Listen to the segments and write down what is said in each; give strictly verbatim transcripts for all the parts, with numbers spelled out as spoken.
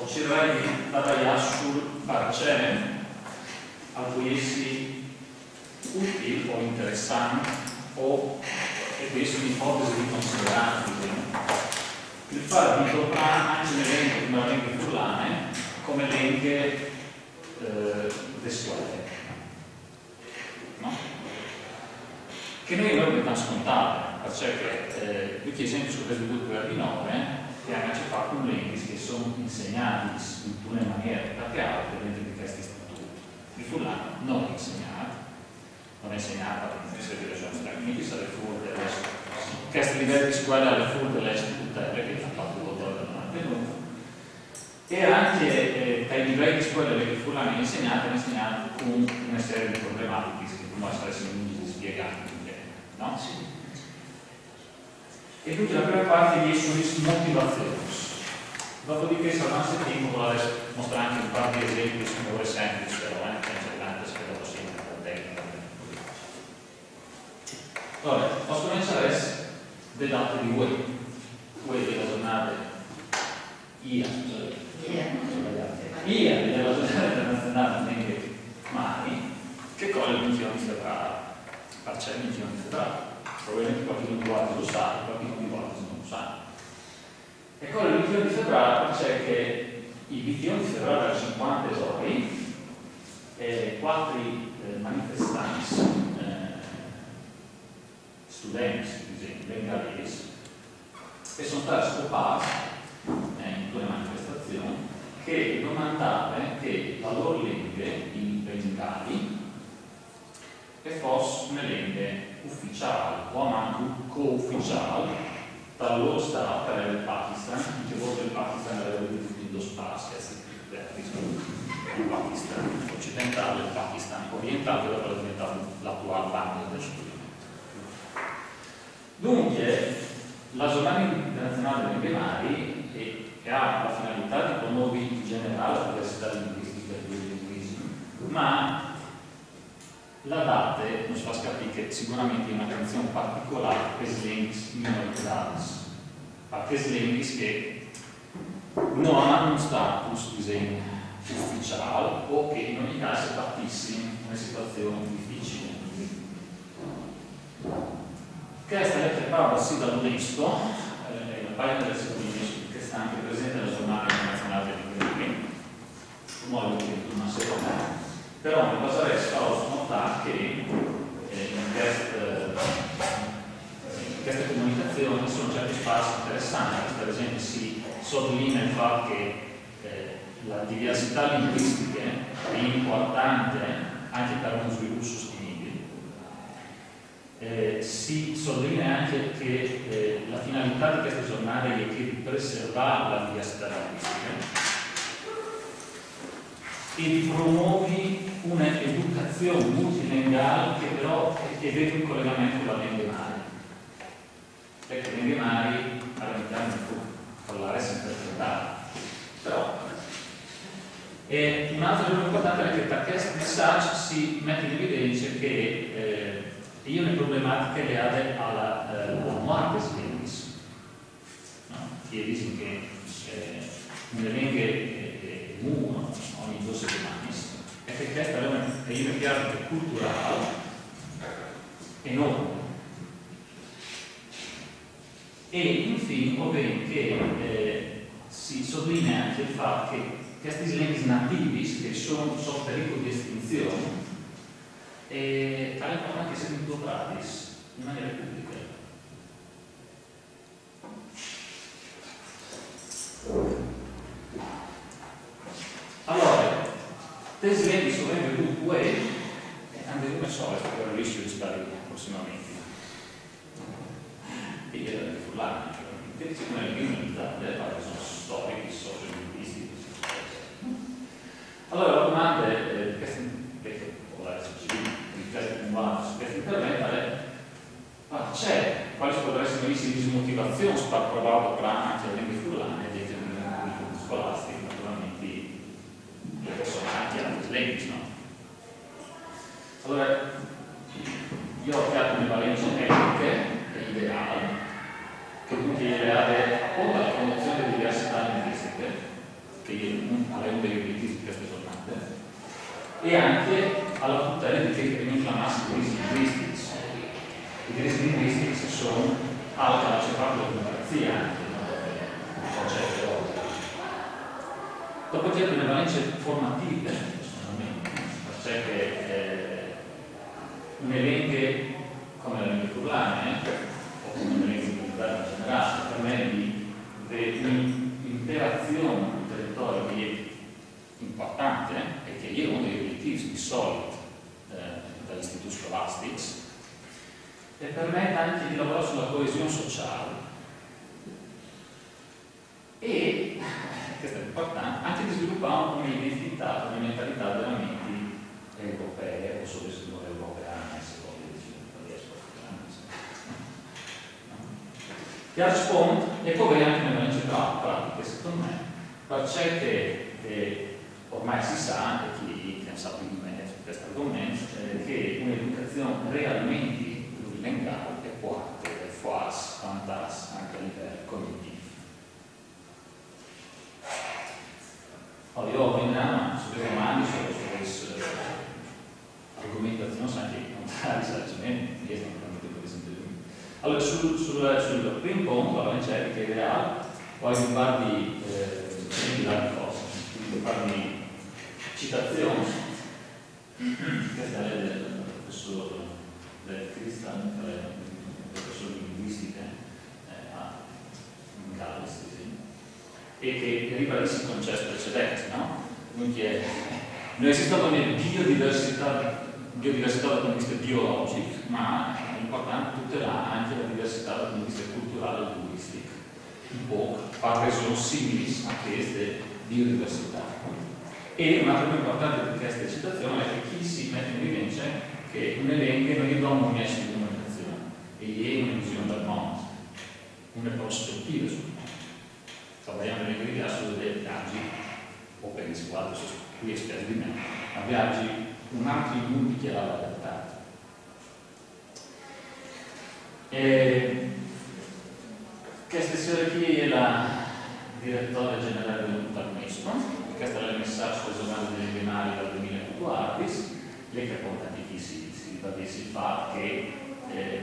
Cercarai di travagliare sul perché al può essere utile o interessante o e questa è un'ipotesi di considerare, diciamo, il fare di tornare anche le lingue, una lingua furlane come lingue eh, de scuole. No? Che noi non abbiamo scontato, perché eh, qui c'è sempre su Facebook Webinore e anche ci fa con linguisti che sono insegnati in una maniera perché altro dentro di questi istituti. Il furlano non è insegnato, non è insegnato per le sue ragioni tecniche, sarebbe forte adesso. Questo livello di scuola è forte l'est tutela che ha fatto il voto non ha tenuto. E anche eh, dai livelli di scuola che furlano insegnati, hanno insegnato con una serie di problematiche che non saresti in grado di spiegare, no? Sì. E quindi la prima parte di sono motivazioni. Dopodiché sarà un settimo, vorrei mostrare anche un par di esempi, sono semplici però, eh, non c'è tante che dopo sempre per tecnica. Allora, posso cominciare adesso delle date di voi, voi della giornata I A, scusate, Ia. I A della giornata internazionale delle mari, che corre il ventidue di febbraio, perché il ventidue di febbraio, probabilmente qualcuno di voi lo sa, qualcuno di voi non lo sa. E corre il ventidue di febbraio perché che il ventidue di febbraio del cinquanta e due eh, quattro eh, manifestanti eh, studenti, diciamo, bengalesi, che sono stati scopati eh, in una manifestazione che domandava che la loro lingua in bengali e fosse una lingua ufficiale o manco co-ufficiale per loro Stato, per il Pakistan, in che volta il Pakistan aveva diviso in due spazi, il Pakistan occidentale e il Pakistan orientale, che dopo è diventato l'attuale Bangladesh. Dunque, la giornata internazionale delle mari che ha la finalità di promuovere in generale la diversità linguistica e il bilinguismo, ma la data non si fa capire che sicuramente è una canzone particolare per le lingue minoritari, perché le lingue che non hanno un status, diciamo, ufficiale o che in ogni caso patissero una situazione difficile. Questa è preparata sì dall'UNESCO, eh, è la pagina del sito UNESCO che sta anche presente nella giornata internazionale delle lingue, come ho detto una seconda, però mi basterei solo notare che eh, in queste, in queste comunicazioni ci sono certi spazi interessanti, per esempio si sottolinea il fatto che eh, la diversità linguistica è importante anche per uno sviluppo sostenibile. Eh, si sottolinea anche che eh, la finalità di queste giornate è quella di preservare la diversità linguistica e di promuovere un'educazione multilinguale che però è, è vede un collegamento con la lingua madre. Perché le lingue madri all'interno parlare sempre tentare. Però e un altro errore importante è che da questo messaggio si mette in evidenza che eh, è una problematica legata alla, eh, alla morte di linguisti, no? Che dicono che eh, una lingua eh, muore ogni due settimane e che questa è una, è una perdita culturale enorme. E infine, ovvero che eh, si sottolinea anche il fatto che questi linguisti nativi che sono sotto pericolo di estinzione e hanno anche sentito gratis in maniera pubblica. Allora, te sledi sovente tu puoi e andremo so per il rischio di sparire prossimamente. E io ero furlano, perché siccome le lingue non le parlo, sono storici, sociolinguistici. Allora la domanda è, eh, che si, che, ora si riflette con su questo intervento, è ma c'è, quali potrebbero essere le motivazioni per provare a programma anche le lingue furlane dentro il mondo scolastico, naturalmente le persone anche alle lingue, no? Allora, io ho fatto una valenza etica e ideale, che quindi è appunto la promozione di diversità linguistiche, Io, un, avrei un dei obiettivi di queste giornate, e anche alla tutela di quelli che vengono chiamati diritti linguistici. I diritti linguistici sono altro, c'è proprio la democrazia anche, no? Un concetto. Dopo c'è delle valenze formative, personalmente, perché eh, un elenco come la lingua furlana, eh, o come un elenco di in generale, per me di, di un'interazione sul territorio che è importante, eh, e che è uno degli obiettivi di solito eh, dagli istituti scolastici, e permette anche di lavorare sulla coesione sociale e, questo è importante, anche di sviluppare un'identità, una mentalità veramente europea, o solo se non europeana, se voglio dire, non riesco a spiegare, insomma. Che risponde, e poi vediamo come non c'è pratiche, secondo me, perché eh, ormai si sa, e chi, chi ne sa più di me su questo argomento, eh, che un'educazione realmente plurilinguale è parte del force fantas anche a livello cognitivo. Allora, io ho in mano su due domande, su, su, su argomentazioni anche contrarie, sai, cioè, mi è veramente per esempio. Allora, sul, sul, sul primo punto, la Francesca, che è ideale, poi mi parli eh, di altre cose, quindi parli citazioni, questa è del professor Brett Christian, che è un professore di linguistica eh, a Galles, sì, e che deriva dai concetto precedente, no? Dunque, non esiste una biodiversità, biodiversità dal punto di vista biologico, ma è importante tutelare anche la diversità dal punto di vista culturale e linguistico. Un po' par ragioni simili a queste biodiversità. E una cosa importante di questa citazione è che qui si mette in evidenza che un elenco non è una messa di comunicazione, è una visione del mondo, una prospettiva sul mondo. Sta variando le grida solo dei viaggi, o per il sguardo su qui è di me, ma viaggi un altro mondo che era la realtà. E questa sera qui è la direttore generale dell'UNESCO, questa è la messa sul giornale delle biennali dal duemilaquattordici, lei che conta che si, si ribadisce il fatto che eh,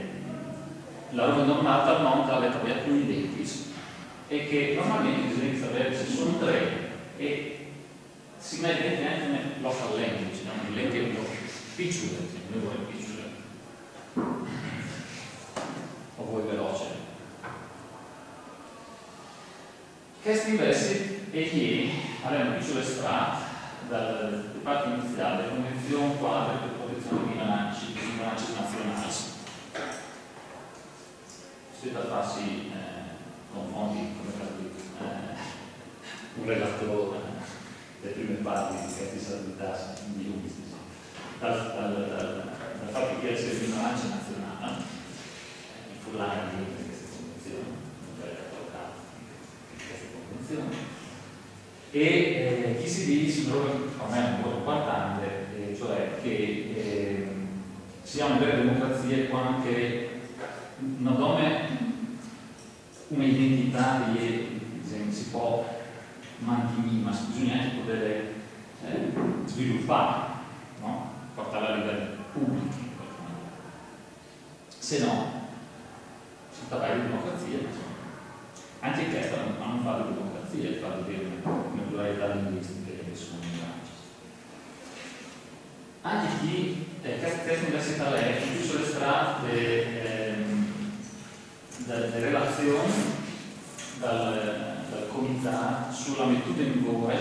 la roba normale al mondo aveva più identici e che normalmente bisogna sapere se sono tre e si mette anche nel local language, no? Il language è un piccolo, noi vuole piccolo o vuoi veloce. Questo invece è che abbiamo un piccolo estratto dal parte iniziale della Convenzione quadro per protezione di minacce, di minacce nazionali. Sto da farsi eh, confronti come eh, un relatore delle prime parti di questi salvità linguistici, dal, dal, dal, dal fatto che sia minoranza nazionale, il furlano è in questa convenzione, non c'è il caporalato in questa convenzione, e eh, qui si dice, per me è molto importante, eh, cioè che eh, siamo delle democrazie quando non abbiamo un'identità che si può mantenere, ma bisogna anche poter eh, sviluppare, no? Portarla a livello pubblico in qualche maniera. Se no, si sta parlando di democrazia, ma insomma, anche questa non, non fa di democrazia, il fatto di avere una pluralità linguistica che sono in Francia. Anche qui eh, questa università è più sulle strade ehm, delle relazioni dal, dal comitato sulla mettuta in vigore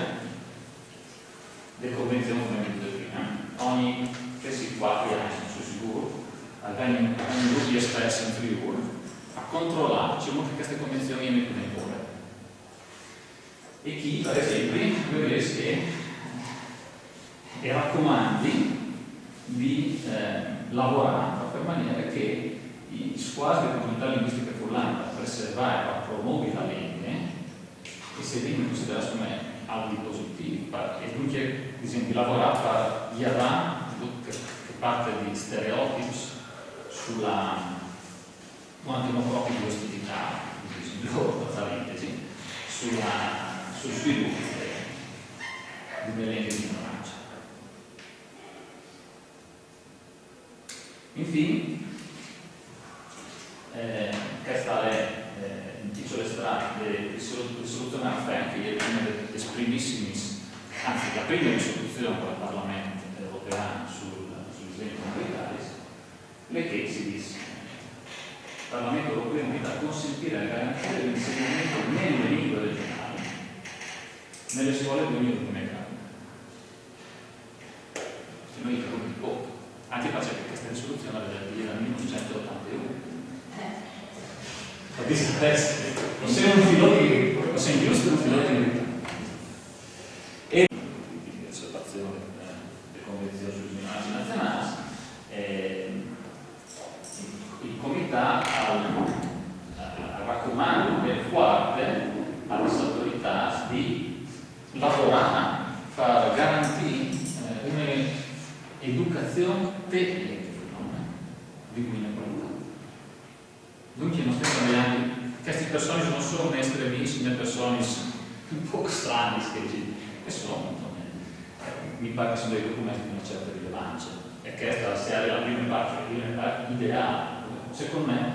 delle convenzioni come detto prima. Ogni questi quattro anni, sono sicuro, avviene un gruppo espresso in Friuli a controllare diciamo, che queste convenzioni mettono in vigore. E qui, per esempio, vedrete che e raccomandi di eh, lavorare per fare in maniera che i squadri di comunità linguistica furlana per preservare e per promuovere la lingua e se viene considerato come algo di positivo e dunque diciamo, di lavorare per guidare che, che parte di stereotipi sulla quanto non proprio di ostilità, loro, tra parentesi, sulla, sul sviluppo delle lingue di minoranza. Infine, eh, questa è eh, un piccolo estratto di risoluzione a Frank, che è una delle primissime, anzi la prima risoluzione del Parlamento europeo sul, sul disegno comunitario, le che si dice: il Parlamento europeo invita a consentire e a garantire l'insegnamento nelle lingue regionali nelle scuole di ogni ordine grado. Se noi capite poco, anche perché questa risoluzione era del, del millenovecentottantuno. Capite? Non siamo un filò di, non siamo giusto un filò di verità. E quindi osservazione eh, delle convenzioni sui giornali nazionali, eh, il comitato al, al raccomando più forte alle autorità di lavorare per garantire eh, un'educazione per le persone di cui ne parliamo. Dunque non stiamo parlando, queste persone non sono né estremisti né persone un po' strane, che sono, eh, mi pare che sono dei documenti di una certa rilevanza. E questa, se è la prima parte, la prima parte ideale, secondo me,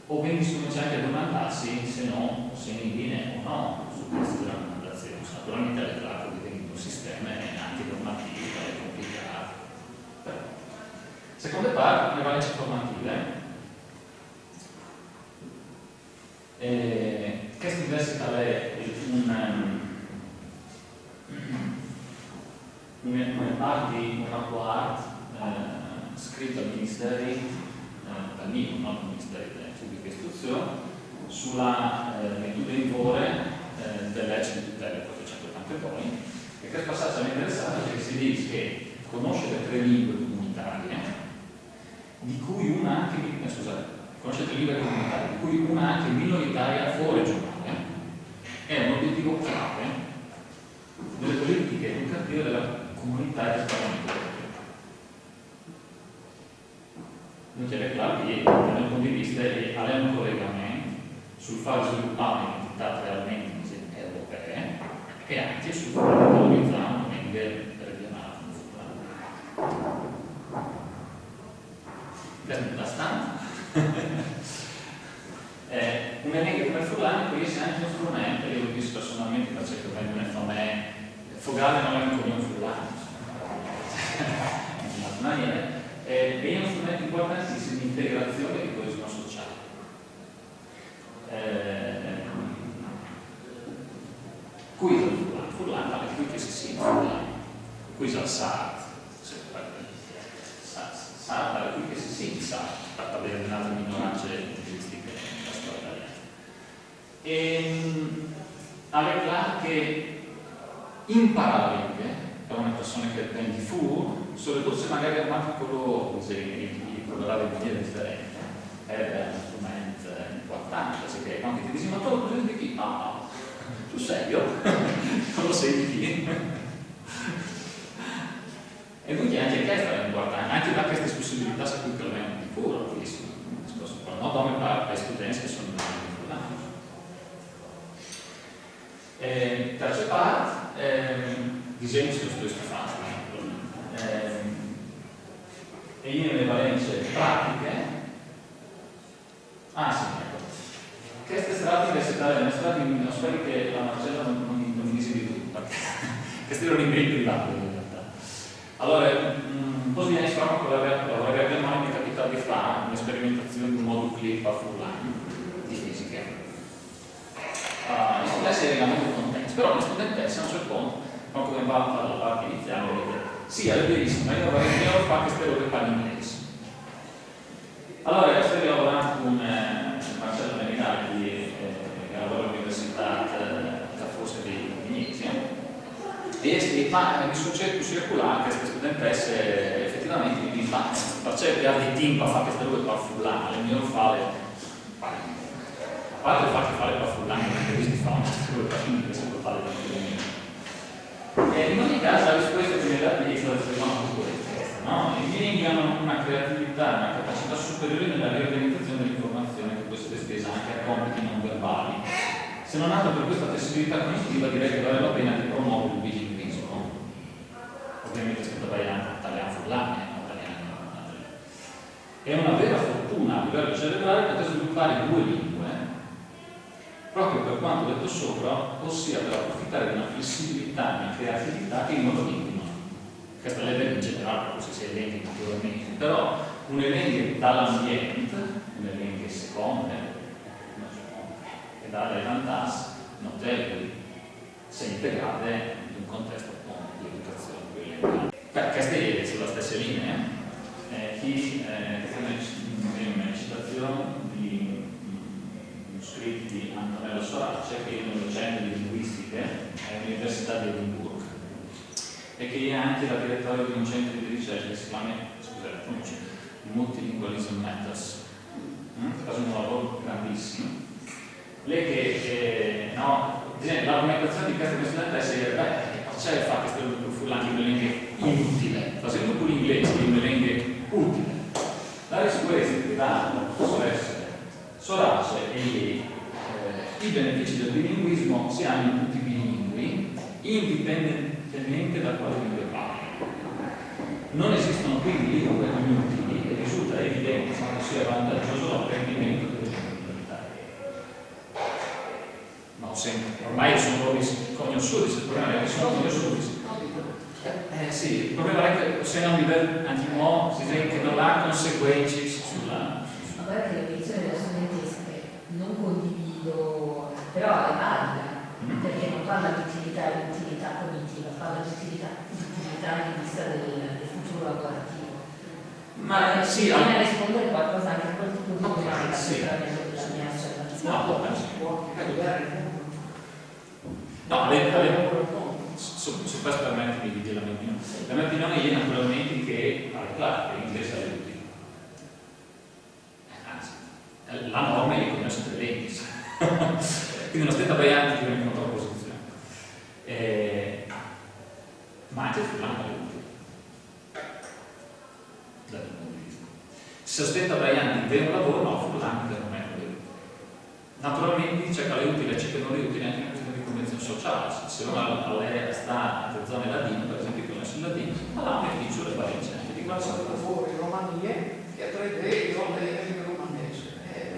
o ben bisogna anche domandarsi se no, se ne viene o no su queste raccomandazioni. Naturalmente è claro che diventa un sistema anche normativo, è complicato. Però, seconda parte, le valenze formative. Eh, questa invece è un, un, un parte di un rapporto eh, scritto al Ministero, eh, dal MIUR, non al Ministero della Pubblica Istruzione, sulla eh, venuta in vigore eh, della legge di tutela del quattrocentottanta poi, e quel passaggio mi interessava perché si dice che conoscere tre lingue comunitarie, di cui una anche, eh, scusate, conoscere tre lingue comunitarie, di cui una anche minoritaria o regionale, è un obiettivo chiave delle politiche educative della comunità e del Parlamento europeo. Non c'è claro che dal mio punto di vista è un collegamento sul far sviluppare un'identità realmente europea e anche sul far valorizzare un meglio regionale. È abbastanza. Eh, una lingua come il furlano poi è sempre un strumento, io l'ho visto personalmente, perché vengo una famiglia fogale, non è un cognome furlano in una maniera, eh, è un strumento importantissimo di integrazione e di coesione sociale. Eh, qui il furlano, furlano è qui che si sente furlano, qui c'è il sardo, se guardate, sardo è qui che si sente sardo, per avere un'altra minoranza linguistica nella storia italiana. E, mm, è claro che imparare per una persona che viene di fuori, soprattutto se magari è un altro colore, se il colore è in maniera differente, è un strumento importante, perché quando ti dici: "Ma tu sei di chi?" "Ah, tu sei io?" "Non lo sei di chi?" E quindi anche questa è importante, anche da queste possibilità, se tu che non è di fuori, questo discorso qua, no? Come per, per studenti che sono in eh, terza parte, ehm, disegni su questo fatto. Ehm, e io le valenze pratiche. Ah sì, ecco. Queste strade universitarie, le strade atmosferiche, la Marcella non, non, non mi dice di tutto, perché questo era un impegno privato in realtà. Allora, mm, così insomma, con la realtà, la realtà mi è capitato di fare una sperimentazione di un modulo clip a full line di fisica. Uh, i studenti erano molto contenti, però le studentesse a un certo punto, quando abbiamo fatto la parte iniziale, mi dice: "Sì, è verissimo, ma io vorrei che fare queste robe per l'inglese." Allora, io sto lavorando con eh, Marcello Menidali, che eh, lavora all'Università eh, forse di Venezia, e, e fa, mi succede così a queste studentesse effettivamente mi dice: "Ma perché abbiamo di tempo a fare queste robe per fullare, le mie fare a parte il fatto di fare per fullare, non capisco di fare una roba per fullare, per fullare. Eh, in ogni caso la risposta che mi dà lì è stata: "No, non può essere questa, no?" I miei hanno una creatività, una capacità superiore nella riorganizzazione dell'informazione che può essere estesa anche a compiti non verbali. Se non altro per questa flessibilità cognitiva direi che vale la pena di promuovere il bilinguismo. livello cerebrale, poter sviluppare due lingue, proprio per quanto detto sopra, ossia per approfittare di una flessibilità, di una creatività che il mondo di questo l'è in generale, proprio se si è lenghe naturalmente, però un lenghe dall'ambiente, un lenghe seconde, e dà dei vantaggi notevoli se integrate in un contesto appunto di educazione bilinguale. Beh, queste è sulla stessa linea. Eh, chi, eh, questa è una, è una citazione di un, un scritto di Antonello Sorace, che è un docente di linguistica all'Università di Edimburgo e che è anche la direttrice di un centro di ricerca che si chiama, scusate, pronuncio, Multilingualism Matters. Mm? Sta facendo un lavoro grandissimo. Lei che, che no, dice, l'argomentazione di questa questione è se, beh, perché fa queste cose furlane in lenghe inutile, facendo pure inglese in lenghe utile. La risposta che dà il professor Sorace è che eh, i benefici del bilinguismo si hanno in tutti i bilingui, indipendentemente da quale lingua parli. Non esistono quindi lingue inutili e risulta evidente quanto sia vantaggioso l'apprendimento delle lingue minoritarie. Ma ho sempre, ormai sono proprio conosciuti, se il problema è che sono conosciuti. Eh, eh sì, il problema è che se non mi anche mo, si vede che non ha conseguenze sulla... Ma guarda che io penso che la studentessa che non condivido, però è valida, perché non parla di utilità e di utilità cognitiva, parla di utilità, di utilità in vista del, del futuro lavorativo. Ma sì, bisogna rispondere qualcosa anche a quel tipo di domanda, sì. Sicuramente la mia osservazione. No, vabbè. No, le, le, su, su questo permettimi di dire la mia opinione. La mia opinione è naturalmente che al Clark invece è utile. Anzi, la norma è come sempre lei. Quindi non state abbagliando di una contrapposizione. Eh, ma anche sul lampo è utile. Dal mio punto di vista. Se state abbagliando di un lavoro, no, sul lampo non è utile. Naturalmente c'è che l'è utile, c'è che non l'è utile anche in una questione di convenzione sociale. Se uno sta in zone ladine, per esempio, che non è sul ladino, allora mi dice le parenti, di qualsiasi lavoro in Romania, che a tre D io le in romanese. Eh,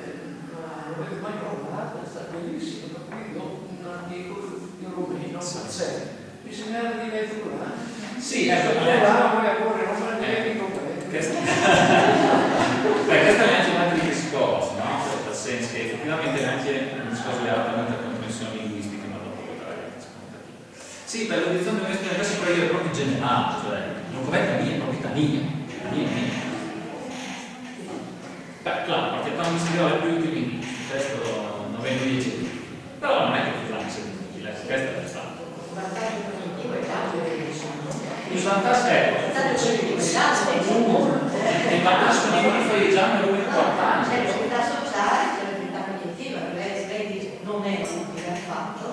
non l'avevo mai provato, è stato bellissimo, ho capito un articolo in rumeno, pazzesco. Bisogna dire furlano. Sì, ecco, furlano e ancora non fa niente, comprendo. Questa, beh, questa è anche un altro discorso, no? Nel senso che effettivamente è anche un discorso legato alla comprensione linguistica, ma dopo potrà essere comunicativa. Sì, per l'orizzonte questo adesso però io è proprio generale, cioè non coventa mia, è proprio mia, mia, mia. Beh, claro, perché quando mi scrivo è più utile in questo non vengo dieci, però non è che ti faccio il resto è stato. Il vantaggio è il vantaggio di fare già un lavoro importante. Non è utile affatto.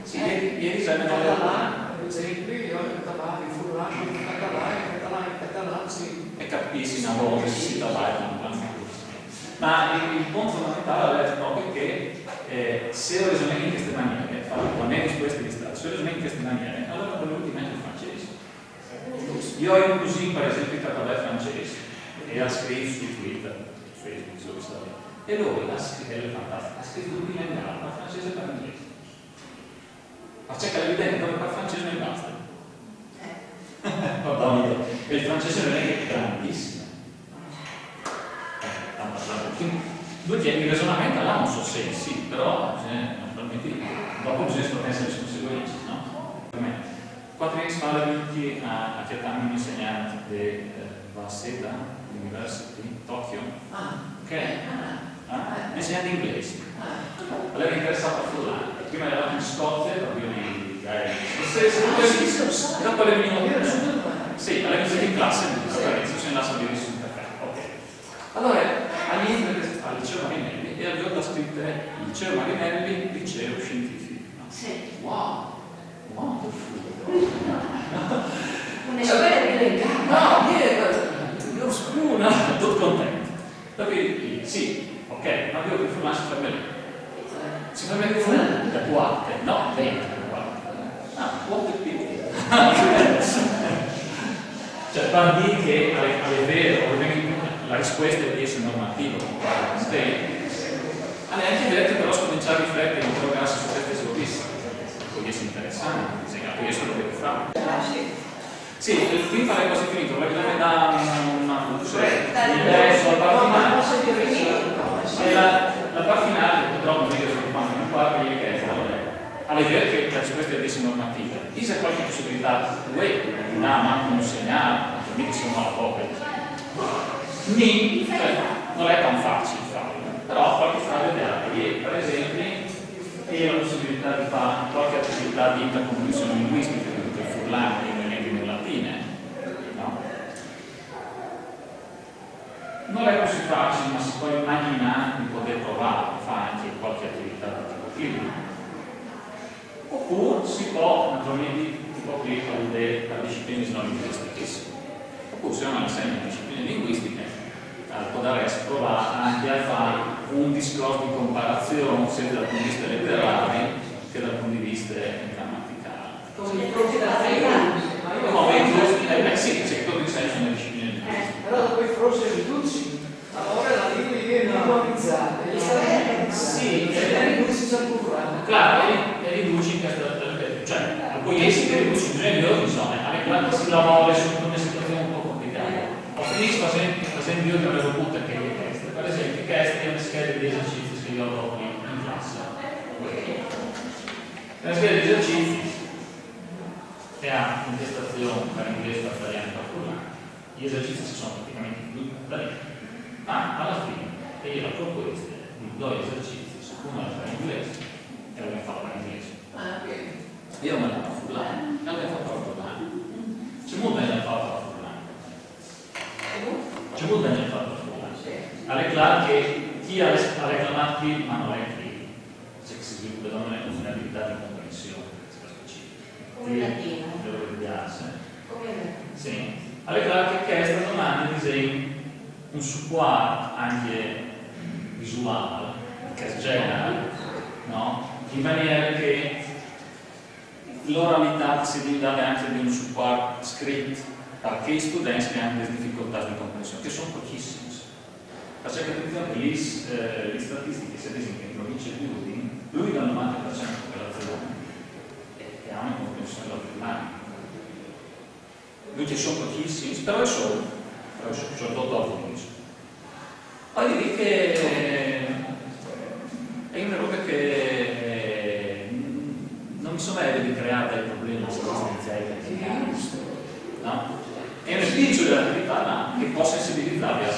Sì, ieri, ieri sera non avevo... Català, per esempio, io in català, in furlano, in català, in català, in català, sì. E capisci una volta se si lavora con qualche corso. Ma il, il punto fondamentale è proprio che eh, se lo ragionate in queste maniere, fate la mia risposta di Stato, se lo ragionate in queste maniere, allora non lo metti il francese. Io ho un cugino, per esempio, che parla francese e ha scritto su Twitter, Facebook, dove sta lì. E lui ha scritto, è fantastico, ha scritto un bilinguale, dal francese per l'inglese. Ma c'è che l'evidente come per francese non basta. Madonna, il francese non è che è grandissimo. Quindi il ragionamento là non so se sì, però eh, naturalmente dopo bisogna essere conseguenti, no? Quattro anni fa l'è vegnut a, a cjatà un insegnant de eh, Waseda University, Tokyo, Ah, che ah, eh, insegnant di inglese. ah. L'era interessat a furlan, prima era in Scozia, per dirgli, eh, Sì, sì, sì, sì, sì. E dopo l'è vegnut, Io sono sì, l'è vegnut in classe, in conferenza, sono andato a bere un caffè, ok. Allora, all'inizio al liceo Marinelli e avevo da scrivere liceo Marinelli, liceo scientifico. Sì. Wow, wonderful. Una storia di legame. No, yeah, you're school, no? Tutto contento. Capito? Sì, ok, ma io che furlan si ferma lì. Si ferma lì, fu da parte, no, dentro da parte. Ah, what a pity. Cioè, per dire che alle, alle vere, ovviamente, La risposta è di essere normativo, sì. Allora, anche detto però scominciare a riflettere e interrogarsi su queste sovviste. Poi essere interessante, se capisco quello che fa. Sì, qui farei quasi finito, perché mi dà una, una, una, la parte finale. E la, la parte finale, purtroppo, meglio se lo fanno in qualche richiesta, vabbè. Allora, io che la risposta è di normativa. C'è qualche possibilità, voi dà anche un segnale, quindi sono a poco. Ni, cioè, non è tan facile farlo, però qualche frase dai, per esempio, e la possibilità di fare qualche attività di interconnessione linguistica con il furlano e le lingue latine, no? Non è così facile, ma si può immaginare di poter provare a fare anche qualche attività di tipo clinico. Oppure si può, naturalmente, tipo qui, avere la disciplina non linguistica. Oppure se non essendo discipline linguistiche, eh, potresti provare anche a fare un discorso di comparazione sia dal punto di vista letterale che dal punto di vista grammaticale. Come il profilo italiano, ma io Come il giusto, eh, beh, sì, se tu ti sei una disciplina linguistica. Però dopo i fronzi riduci, allora la lingua viene minorizzata, e sta Sì, e lui si sa currare. Claro, e, e riduci in questa, cioè, poi essi che riduci in genere, io non so, eh, anche quando si lavora su una situazione un po' complicata. Ho finito facendo, facendo io che avevo punto che le teste, per esempio, questa è una scheda di esercizi che io ho in, in classe. È una scheda di esercizi che ha intestazione per inglese, per italiano, per furlano. Gli esercizi si sono praticamente tutti da lì. Ma alla fine, e io la proposta di due esercizi, uno era per inglese e l'abbiamo fatto per inglese. Ah, ok. Io me l'ho furlano, e l'abbiamo fatto per furlano. C'è molto da fare per furlano. E tu? C'è molto da fare per furlano. Alle Clark che chi ha, ha reclamato qui, ma non è qui, se si sviluppa da noi una funzionalità di comprensione specifica. Come il latino. Quello che piace. Come il latino. Sì. Allora, che questa domanda disegna un supporto anche visuale, che genera, no? In maniera che l'oralità si deve dare anche di un supporto scritto per quei studenti che hanno delle difficoltà di comprensione, che sono pochissimi. Perché per esempio le, eh, le statistiche si dice che in provincia di Udine lui dà il novanta per cento della popolazione e che ha una comprensione della primaria. Lui ci sono pochissimi, però sono, però sono, soprattutto a Udine. Voglio dire che è una roba che non mi sono mai di creare dei problemi esistenziali per gli italiani, no? È un indirizzo dell'attività, ma che può sensibilizzarvi a